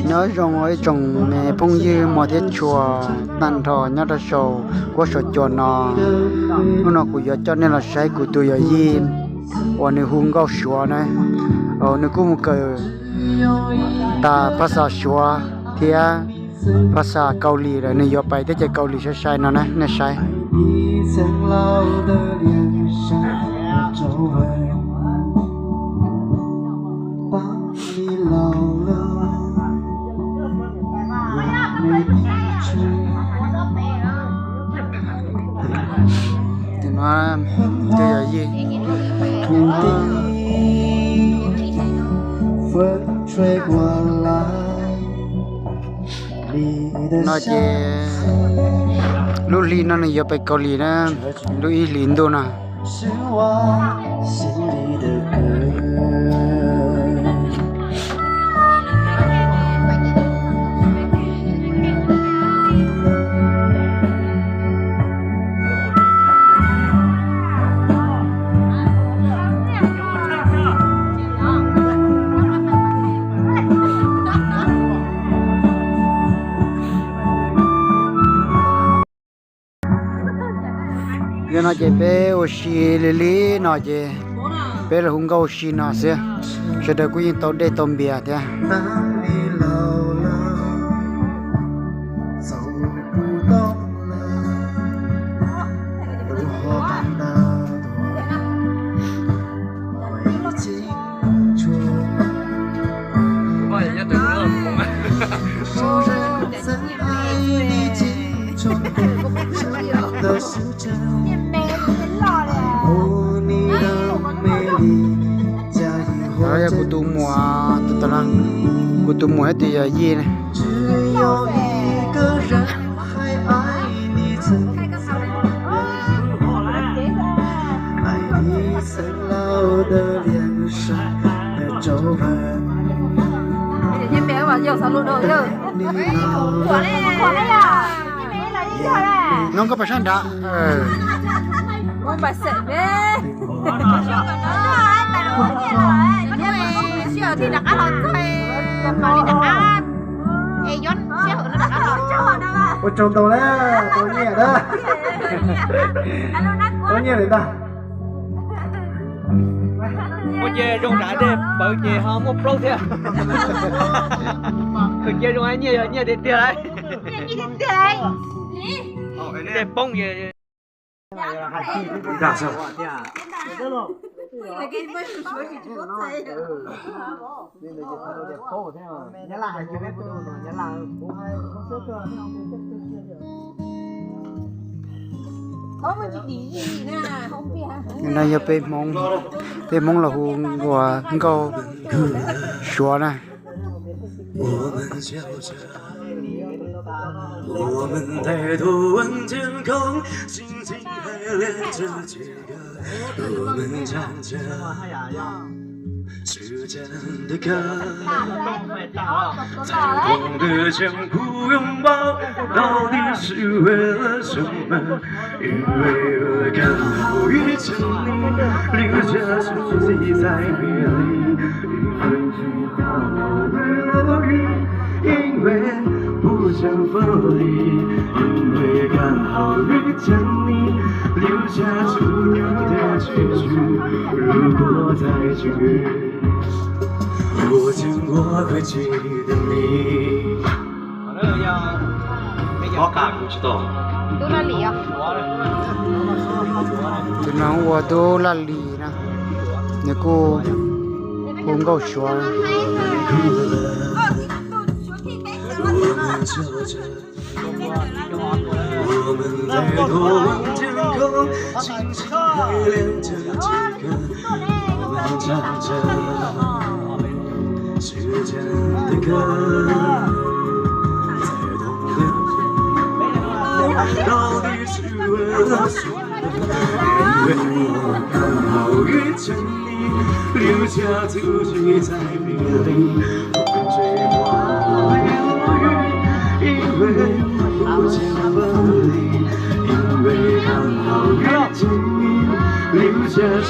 Nyob zoo ib tsoom me phooj ywg muam thiab tshua tag nrho nyob rau saum huab saum cua no. Hnub no kuv yuav coj nej los saib kuv tus yawm yij uas nws hu nkauj Suav na. Nws kuj mus kawm tas phas xas Suav thiab phas xas Kaus Lim lawm, nws yuav pais teb chaws Kaus Lim sai sai no na, nej saib. Tus no, tus yawm yij no ces lub hli no nws yuav pais Kaus Lim na, lub ib hlis ntuj no. Yog no ces peb ua si li li no ces peb los hu nkauj ua si no xwb. Sawv daws kuj yeej tau dej tau npias thiab. Yog kuv tus muam, kuv tus muam thiab tus yawm yij. No koj pas sab nrad. Ua tsaug ntau na, tau nyiaj na. Tau nyiaj lawm ntag. Ua ces zoo nrad dej pawv ces ho muaj plaub thiab. Khaws cia zoo nyiaj yog nyiaj tiag tiag lauj. Dej poob ces No yog peb Hmoob, peb Hmoob los hu ua nkauj Suav na. Tub Laj Lis os. Tus no hu ua Tub Laj Lis na, nws kuj hu nkauj Suav.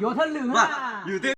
Yuav thaj lwm, yus twb